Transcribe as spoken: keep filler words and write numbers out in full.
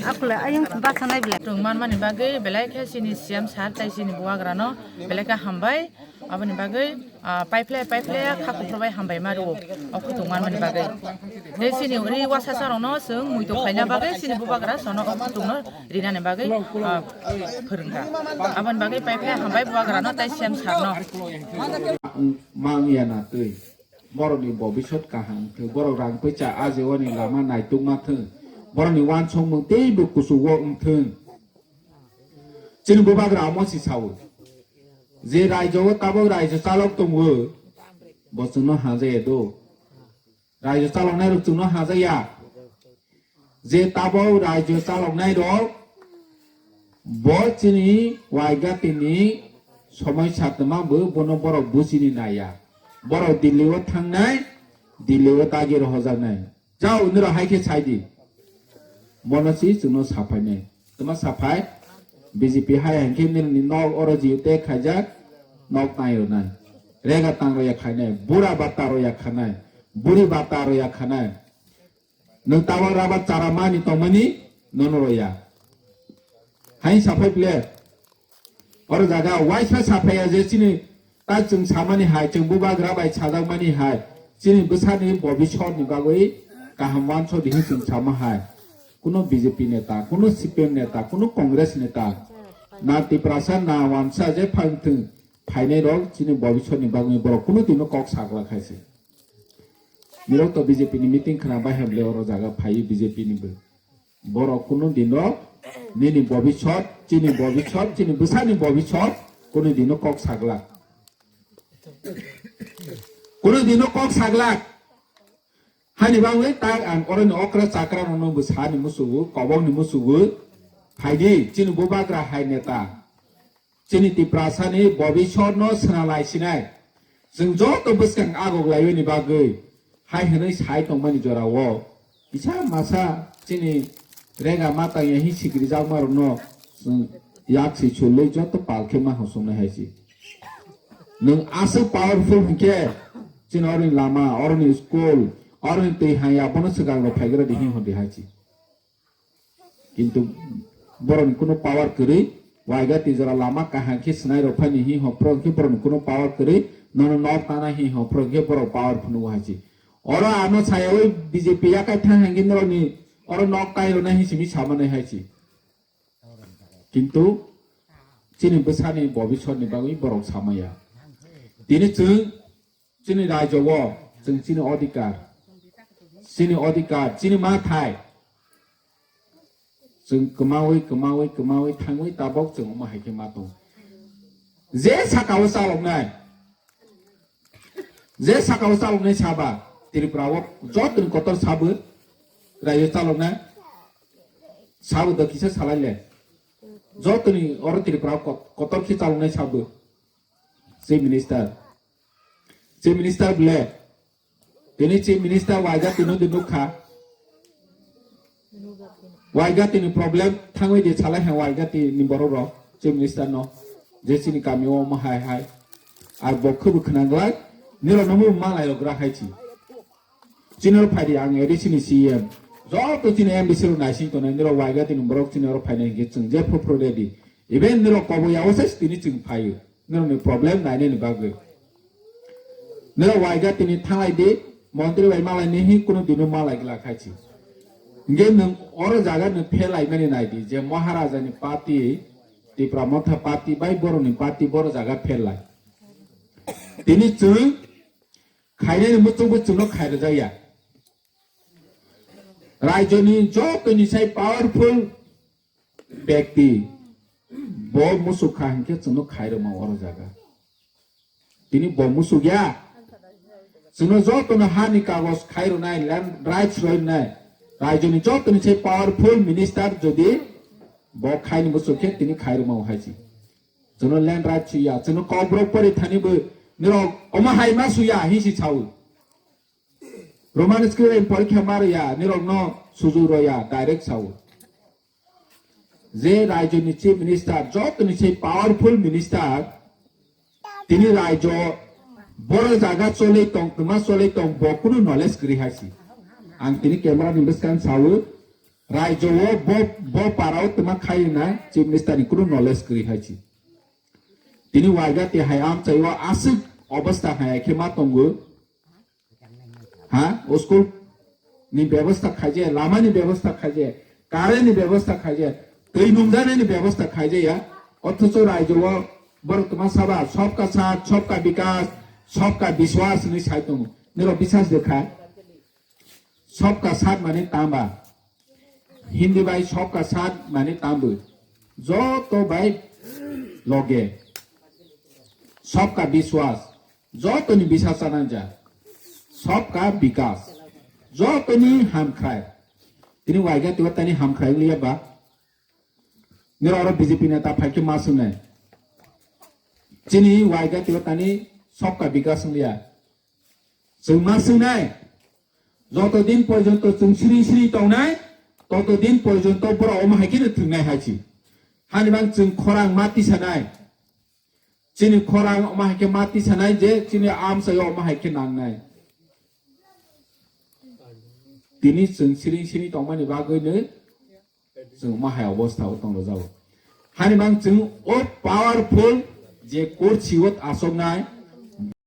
Akula ayung basa nai belai. Tung man mani bagwi belai khe chini C M sir tai chini bubagra no belai khe hambai. Aboni bagwi, ah, paiphle paiphle kha kuphur bai hambai ma rwo. O khutung man mani bagwi. Tei chini ri wasa sa rok no chwng muitu khlaina bagwi chini bubagra sono o khutung no rinani bagwi, ah, phwrwngkha. Aboni bagwi paiphle hambai bubagra no tai C M sir no. Mang ya na twi. Borokni bobisot kaham wngthwng, borok rang pui cha ajeoni lama naitukma thwng, borokni uansukmung teibo kuchugo wngthwng. Chini bubagra omo si sao, je raijo o tabok raijo chalok tongo, bo chwngno hajaya do? Raijo chaloknai rok chwngno hajaya. Je tabok raijo chaloknai rok bo chini waigati ni somoi satma bo bono borok buchini naiya. Borok Delhi o thangnai, Delhi o dagi rohojaknai. Jao nirok hai khe sai di. Bono si chwngno saphainai. Tama saphai B J P hai hai khe nirokni nok oro jiyo te khaijak nok tang rwnai. Rega tang roya khainai, bura bata roya khanai, buri bata roya khanai. Nwng tabok rabar chara mani tongmani nono roya. Hai saphai ple. Oro jaga waisa saphaiya je chini ta chwng samani hai, chwng bubagra bai sajakmani hai, chini bwsani bobisotni bagwi kaham wansodi hin chwng sama hai. Kuno B J P neta, kuno C P M neta, kuno Congress neta, na Tiprasa na wansa je phang thwng phainai rok chini bobisotni bagwi borok kuno dino kok sagla khaise. Nirok to B J P ni meeting khna bai hamle oro jaga phai B J P ni bo. Borok kunu dino nini bobisot, chini bobisot, chini bwsani bobisot kunu dino kok saglak. Kunu dino kok saglak. Hani bangwi tak ang oroni okra chakra rokno bwsani musugo, kobokni musugo. Phaidi chini bubagra hai neta. Chini Tiprasani bobisotno swnalai sinai. Chwng joto bwskang agok laiwini bagwi hai hwnwi sai tongmani jorao kisa masa chini rega matangya hi sikrijakmarokno chwng yak si chulwi joto pal khe ma hosongnai hai si. Nwng aswk powerful hinkhe chini oroni lama, oroni school, oroni twi haya bono swkang rok phaigra di hi hondi hai si. Kintu borokni kuno power kwrwi, waigati jora lama kaham khe swnai rok phani hi hopro khe borokni kuno power kwrwi, nono nok tana hi hopro khe borok power phunu hai si. Oro ano sayawi B J P yakai thang hangin norokni oro nok tai rwna hi simi samanai hai si. Kintu chini bwsani bobisotni bagwi borok samaya. Tini chwng chini raijo o chwng chini odhikar, chini odhikar, chini mathai chwng kwmawi, kwmawi, kwmawi thangwi tabok chwng omo hai khe ma tong. Je saka o chaloknai, je saka o chaloknai saba, Tripura o jotoni kotor sabo, raijo chaloknai sabo da kisa salai le. Jotoni oro Tripura o kot-, kotor khe chaloknai sabo. Chief Minister. Chief Minister bole. Tini Chief Minister waigati no di nukha. Waigati ni problem thangwi di salai hai waigati ni borok rok Chief Minister no. Je chini kami o omo hai hai. Ar bo khubu khwnang glak. Niro no mu malai rok gra hai chi. Chini oro phai di ang A D C ni C E M. Joto chini M D C rok naising tongnai, nirok waigati ni borok chini oro phainai hinkhe chwng je phuru phuru ready. Even nirok kobo ya o se tini chwng phaio. Nirokni problem nainani bagwi. Nirok waigati ni thanglai di, montri bai malai ni hi kunu dino malai glak hai chi. Hinkhe nwng oro jaga nwng phelai mani nai di je Maharaja ni party, Tipra Motha party bai borok ni party boro jaga phelai. Tini chwng khainani muchungbo chwngno khairwjakya. Raijoni jotoni sai powerful bekti bo musuk kha hinkhe chwngno khairwma oro jaga. Tini bo musuk ya. Chwngno jotono hani kagoj khairwnai, land rights rwnai. Raijoni jotoni sai powerful minister jodi Bo khaini muchuk khe tini khairwma hai si. Chwngno land right suya, chwngno kokborok pori thani bo nirok omo hai ma suya hi si sao. Roman script porikha ma rwya, nirokno suju roya, direct sao. Je raijoni chief minister, jotoni se powerful minister, tini raijo boro jaga chole tong, tma chole tong, bo kunu knowledge kwrwi hai si. Ang tini camera ni bwskang sao, raijo o bo, bo parao tma khaina chief minister ni kunu knowledge kwrwi hai si. Tini waiga te hai amchai o aswk obostha hai khe ma tongo. Ha? O school ni bebostha khaijaya, lama ni bebostha khaijaya, current ni bebostha khaijaya, twi nungjanai ni bebostha khaijaya. Othocho raijo o borok tma saba, "Sabka saath, sabka vikas, sabka vishwas" hinwi sai tongo. Nirok biswas de kha? Sabka saath mane tamba? Hindi bai sabka saath mane tambo? Joto bai loge. Sabka vishwas. Jotoni biswas chananja. Sabka vikas. Jotoni hamkhrai. Tini waiga tiwa tani hamkhrai liya ba? Nirok oro B J P neta phaikhe ma swngnai. Chini waiga tiwa tani sabka vikas wngya. Chwng ma swngnai. Joto din porjonto chwng siri siri tongnai, toto din porjonto borok omo hai kheno thwngnai hai si. Hani bang chwng khorang ma tisanai. Chini khorang omo hai khe ma tisanai je chini amchaio omo hai khe nangnai. Tini chwng siring siring tongmani bagwino chwng omo hai obostha o tong rwjago. Hani bang chwng o powerful je kursi o asoknai,